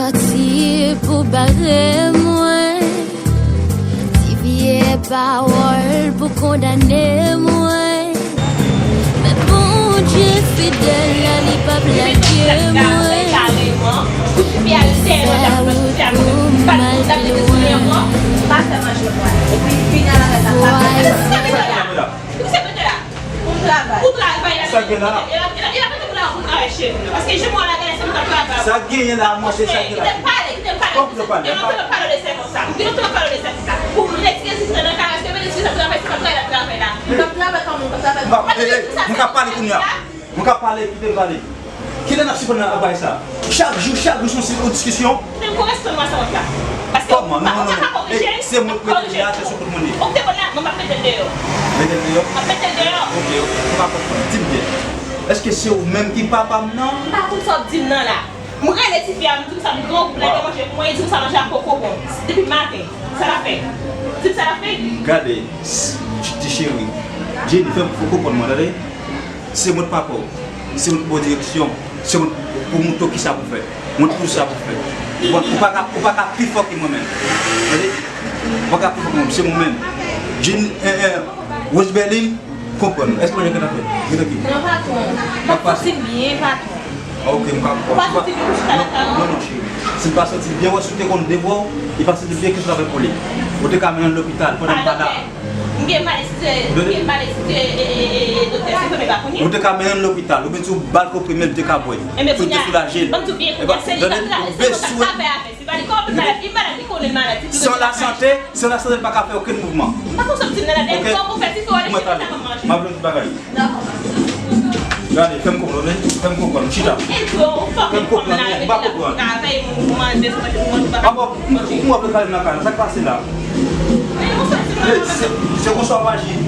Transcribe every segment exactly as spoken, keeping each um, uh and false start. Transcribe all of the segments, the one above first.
Sòti pou bare mwen, ti vye pawòl pou kondane mwen. Men Bondye fidèl la, li p ap lage mwen. Fè wout pou m al pi lwen. Pou al Sa k gen la? Sa k genyen la, mwen se sa k gen la. Kòm nou pale, m pa. M ka pale kounye a. M ka pale, kite m pale. Kilè n ap sispann nan bagay sa? Chak jou, chak jou, se yon, se yon diskisyon. Kòman? Non, non, non, non. Ey, se mwen k mete l la, se sou kote mwen ye. Mete l deyò? Ok, ok, m pa konprann. Di m byen. Èske se ou menm ki papa m nan? M pa konn sa w ap di m nan la. M rele tifi a, m di m sa m gran, pou l al manje pou mwen, li di m sa manje a poko bon. Depi maten. Sa l ap fè? Di m sa l ap fè? Gade, ti cheri, Jenny, fè m fè w konprann mwen, tande? Se mwen k papa w. Se mwen k ba w direksyon. Se mwen k pou montre w kisa pou fè. Mwen k pou sa pou fè. Ou pa, ou pa ka, ou pa ka pi fò ke mwen menm. Tande? Ou pa ka pi fò ke mwen menm. Se mwen menm. Jenny, eh, eh, Roseberline, konprann. Èske mwen gen afè? Gen ki? Non, patwon. M ap santi m byen, patwon. Ah, ok, m ka konprann. Ou pa santi byen pou chita lakay ou? Non, non, cheri. Si m pa santi m byen, wè, si w te konn devwa w, e pa santi m byen, ki travay pou li? Ou te ka mennen l lopital pandan m pa la. M gen malezi, m gen malezi, e, e, e, e, doktè, se fèmen pa kounye. Ou te ka mennen l lopital, oubyen ti ba l konprime l te ka bwè. Enben, kounye a, ban m di w byen, kounye a, se li k ap travay, se li k ap travay avè. Se pa li k ap malad, li malad, li konnen l malad. San lasante, san lasante, l pa ka fè okenn mouvman. M pa konn sa w di m nan la, dèyè m pran pou fè ti fè w ale chèche sa pou manje. M ap jwenn tout bagay. Gade, fè m konprann, wi. Fè m konprann, chita. Fè m konprann, non, m pa konprann. Papa, m, m, m ap rekale nan kay la. Sa k pase la? Ey, se, se konsa w ap aji.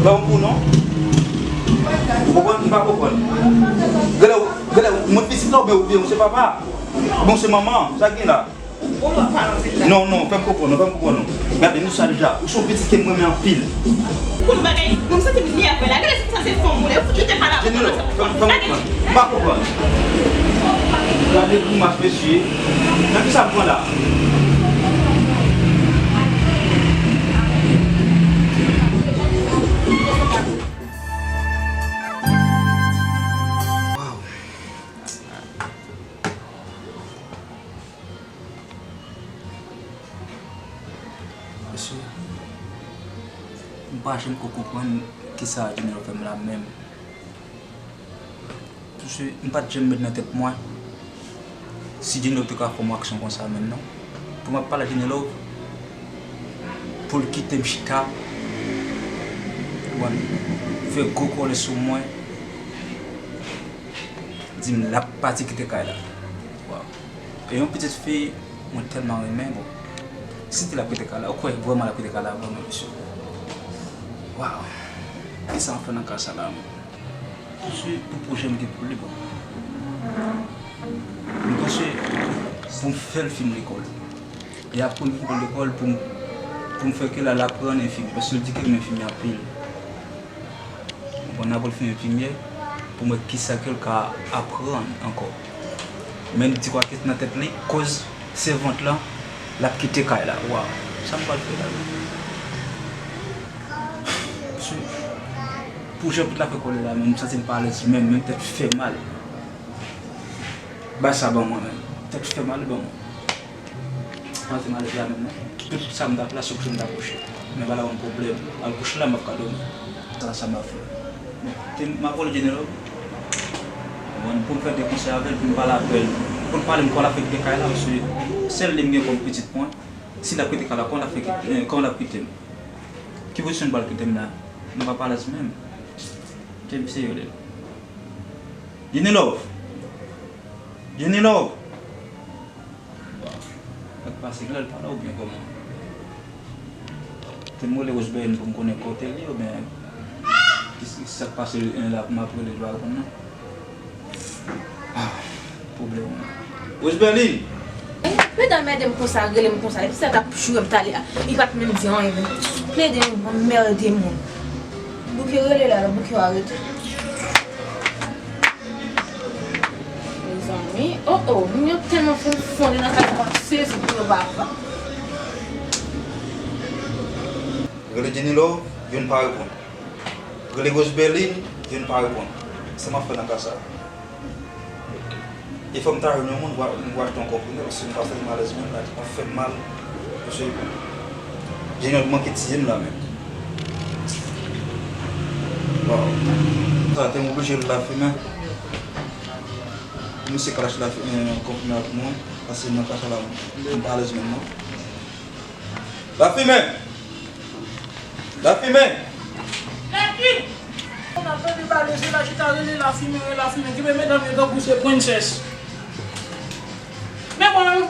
Ban m pou non. Ou konprann? M pa konprann. Gade, gade, mwen pitit la oubyen, oubyen ou se papa? Bon, se manman, sa k gen la? Non, non, fè m konprann, non, fè m konprann, non. Gade, nou sa deja, ou se yon pitit ke m renmen anpil. Pou nou bagay, mwen m santi m nève la. Gade sa se fanm ou la, ou fout kite pale avè m. Jenny, non, fè m, fè m konprann. M pa konprann. Gade grimas, mesye. Nan kisa m pran la? Mesye, m pa janm ko konprann kisa Jenny fè m la menm. Paske m pa t janm met nan tèt mwen si Jenny te ka fè m aksyon konsa menm non. Pou m ap pale ak Jenny, pou l kite m chita, pou l fè gwo kòlè sou mwen, di m l ap pati kite kay la. Waw. E yon pitit fi, mwen tèlman renmen, bon. Si di l ap kite kay la, ou kwè vrèman l ap kite kay la vrèman, mesye? Waw. Kisa m fè nan ka sa la, menm? Mesye, pou pwojè m gen pou li, bon. M panse pou m fè l fin lekòl. E apre m fin lekòl pou m, pou m fè ke l al aprann enfimyè, paske l di ke l renmen enfimyè anpil. Bon, n ap al fè enfimyè pou m wè kisa ke l ka aprann ankò. Men li di kwa ke nan tèt li, koz sèvant lan, l ap kite kay la. Waw, sa m pral fè la menm? Pou jan pitit la fè kòlè la, menm m santi m pa alèz menm, menm tèt fè mal. Bay sa ban mwen menm. Tèt fè mal ban mwen. Antre malèz la menm non. Tout sa m t ap la, se kouche m t ap kouche. Men pa la ban m pwoblèm. Al kouche la, m ap ka dòmi. Sa, sa m ap fè. Bon, te m ap vole Jenny Love. Bon, pou m fè de konsèy avè l, pou m pale avè l. Pou l pale m kòman l ap fè kite kay la, paske sèl li m gen kòm pitit mwen. Si l ap kite kay la, kòman l ap fè kite, eh, kòman l ap kite m? Ki pozisyon l pral kite m la? M pa alèz menm. Te m serye l. Jenny Love. Jenny Love. Sa k pase, genlè l pa la oubyen kòman? Te m rele Roseberline pou m konnen kote l ye oubyen ki, ki sa k pase, eh, la pou m ap rele l pa reponn non. Ah, pwoblèm. Roseberline! Plede anmède m konsa, rele m konsa. Depi sa t ap joure m talè a, li pa t menm di anyen. Plede anmède moun. Bouke rele la, la, bouke yo arete. Mezanmi. Oh, oh, moun yo tèlman fon fonde nan kay sa, m ap sezi pou yo pa pran. Rele Jenny Love, youn pa reponn. Rele Rose Berlin, youn pa reponn. Sa m ap fè nan ka sa? E fò m ta jwenn yon moun pou m achte yon konprime, paske m pa fè l malèz menm, la, m ap fè m mal. Mesye, Jenny Love manke tiye m la menm. Waw. Sa te m oblije lafimen. Misye ka lache lafimen, konprime ak mwen, paske nan ka sa la, m pa alèz menm non. Lafimen! Lafimen! Lafimen! N ap tande pale, se la chita rele lafimen, rele lafimen, ki vle medam yo tankou se prensès. Men mwen,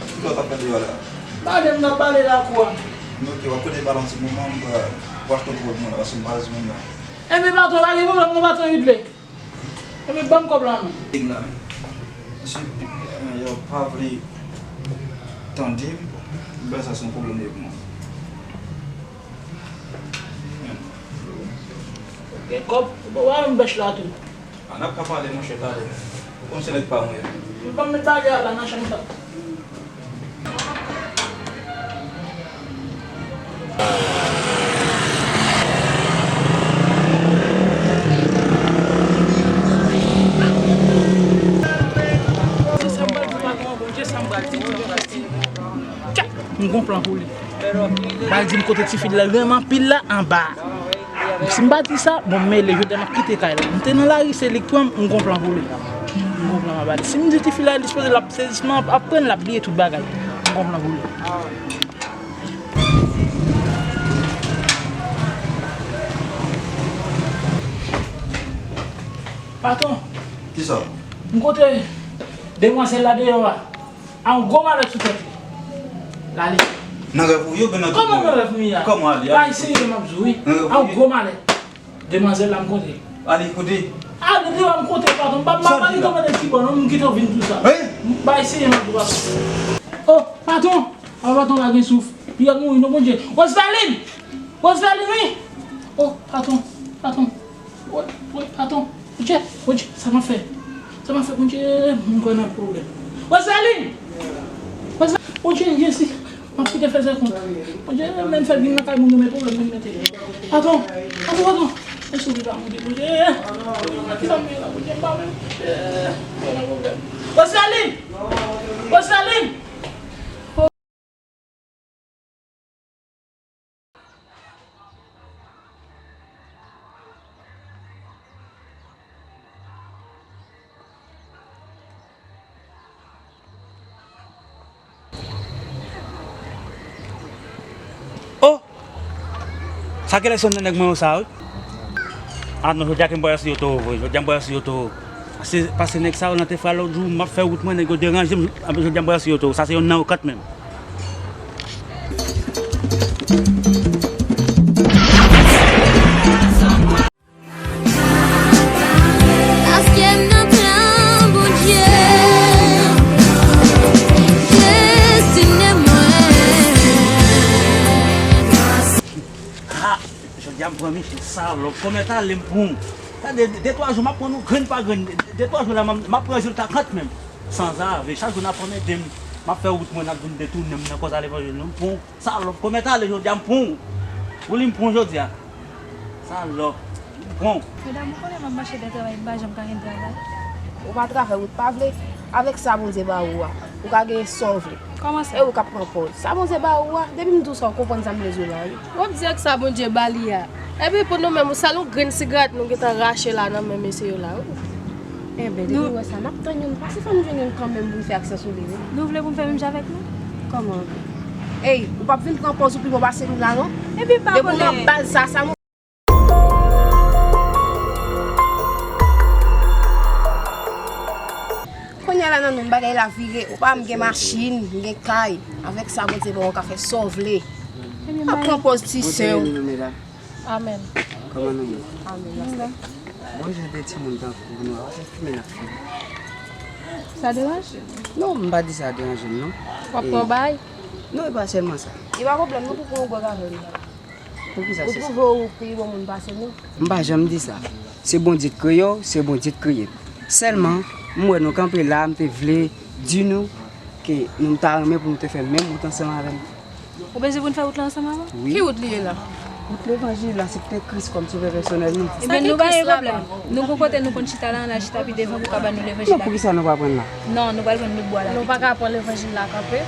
ki lè w t ap pale deyò la? Pale, m t ap pale lakou a. Men oke, w ap kote pale yon ti moman, m pral achte yon pwodui mwen la, paske m pa alèz menm la. Enben, patwon, pa gen pwoblèm, non, patwon, vit vle. Ebyen, ban m kòb la, non. Nèg la, mesye, yo pa vle tande m. Bagay sa se yon pwoblèm li ye pou mwen. Gen kòb, ou pa wè m bèch la tou. A, n ap ka pale, monchè, talè. Ou konn se nèg pa mwen ye. Ban m met bagay la nan chanm sa. Sa m pral di, patwon, Bondye, sa m pral di, sa m pral di. Tchak! M gon plan pou li. Pral di m kote tifi la renmen anpil la anba. Si m pa di sa, bon, m mele, jodi a m ap kite kay la. M te nan lari, se li k pran m, m gon plan pou li. M gon plan m ap ba li. Si m di tifi la, li sipoze l ap sezisman, ap pran l, l ap bliye tout bagay. M gon plan pou li. Patwon. Kisa? M kote demwazèl la deyò a. A yon gwo malèt sou tèt li. L ale. Nan rèv ou ye oubyen nan tout mwen? Kòman nan rèv m ye a? Kòman ale? Bay serye m ap di w wi. A yon gwo malèt. Demwazèl la m kote. Ale kote? Ale deyò m kote, patwon. M pa, m pa kite w mande ti bò non, m kite w vin tou sa. Bay serye m ap di w, patwon. Oh, patwon! Apa patwon pa gen souf? Li ap mouri non, Bondye. Rosaline! Rosaline, wi! Oh, patwon, patwon. Woy, woy, patwon. Bondye, Bondye, sa m ap fè? Sa m ap fè, Bondye? M kwè nan pwoblèm. Rosaline! Rosa-, Bondye, Jezi, m ap kite fè zèkont. Bondye, men fè vin nan kay moun yo, men pwoblèm vin mete. Patwon, patwon, patwon. Jezi, li pa mouri, Bondye. Ki sa m ye la, Bondye, m pa menm. Bondye, m kwè nan pwoblèm. Rosaline! Rosaline! Oh! Sa kèlèson nan nèg mwen yo sa, wi? Ah non, jodi a ke m pral eseye yo toro vre. Jodi a m pral eseye yo toro. Pase, pase nèg sa yo nan te fè lòt jou, m ap fè wout mwen, nèg yo deranje m. Jodi a m pral eseye yo toro. Sa se yonn nan yo kanmenm. Paske m nan plan Bondye, destine mwen. Ah, jodi a m pran Michel, salòp, kòmèt ale m pran w. Gade, de, de twa jou, m ap pran nou grenn pa grenn. De, de twa jou la, m, m ap pran rezilta kanmenm. Sanzave, chak jou n ap anmède m. M ap fè wout mwen, n ap vin detounen m nan kòz a levanjil, non, m pran w. Salòp, kòmèt ale jodi a, m pran w. Ou li m pran w jodi a. Salòp, m pran w. Medam, ou konnen m ap mache dèyè travay, m pa janm ka jwenn travay. Ou pa travay, ou pa vle. Avèk sa Bondye ba ou a, ou ka genyen sa w vle. Kòman sa? E ou k ap pran pòz. Sa Bondye ba ou a, depi m di w sa, ou konprann sa m vle di w la, wi. W ap di ak sa Bondye ba li a. Epi pou nou menm, ou sal yon grenn sigarèt nou gentan rache la nan men mesye yo la, wi. Enben, depi w wè sa, n ap tann youn. Pase fò n jwenn youn kanmenm pou n fè aksyon sou li, wi. Nou vle pou m fè menm jan avèk nou? Kòman? Ey, ou p ap vin pran pòz ou pi bon pase nou la, non? Epi pa konnen. Depi w nan baz sa, sa nou. Kounye a la nan menm bagay la vire. Ou pa m gen machin, m gen kay. Avèk sa Bondye ba w, ou ka fè sa w vle. Ap pran pòz ti sè w. Amèn. Kòman nou ye? Amèn. Bon jan de timoun tankou nou a, se fimen n ap fimen. Sa deranje? Non, m pa di sa deranje m, non. W ap pran bay? Non, e pa sèlman sa. E pa pwoblèm, non, pou pran yon gwòg avè m. Poukisa se sa? Ou twouve ou pi bon moun pase nou? M pa janm di sa. Se Bondye k kreye w, se Bondye k kreye m. Sèlman, M wè nou kanpe la, m te vle di nou ke nou ta renmen pou nou te fè menm wout ansanm avè m. Ou bezwen pou n fè wout la ansanm avè w? Wi. Ki wout li ye la? Wout levanjil la, aksepte Kris kòm sovè pèsonèl nou. Ebyen, nou pa gen pwoblèm. Nou gon kote nou konn chita la, ann al chita pi devan pou ka ban nou levanjil la. Non, poukisa nou pa pran l la? Non, nou pral pran lòt bò la. Nou pa ka pran levanjil la kanpe.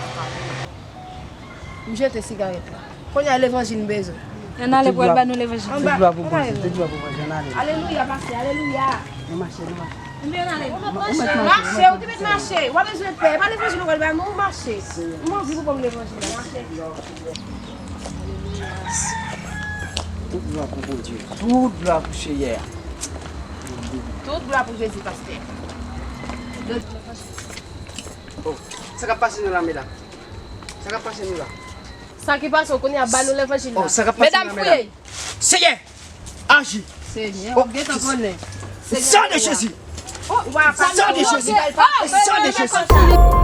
M jete sigarèt la. Kounye a levanjil m bezwen. Ann ale pou al ba nou levanjil. Tout glwa pou Bondye, tout glwa pou Bondye, ann ale. Alelouya, pastè, alelouya. Nou mache, nou mache. Ebyen, ann ale. Ou mèt mache, ou mèt mache, ou mèt mache. Mache, ou te mèt mache. W a bezwen pè, e pa levanjil nou pral ba nou, mache. M anvi pou ban m levanjil la, mache. Tout glwa pou Bondye, tout glwa pou Seyè a. Tout glwa pou Jezi, pastè. Oh, sa k ap pase nou la, medam? Sa k ap pase nou la? Sa ki pase w kounye a, ba nou levanjil la. Oh, sa k ap pase nou la, medam? Medam, fouye. Seyè, aji. Senyè, oh, ou gentan konnen. San de Jezi. Oh, ou pa pale. San de Jezi. San de Jezi.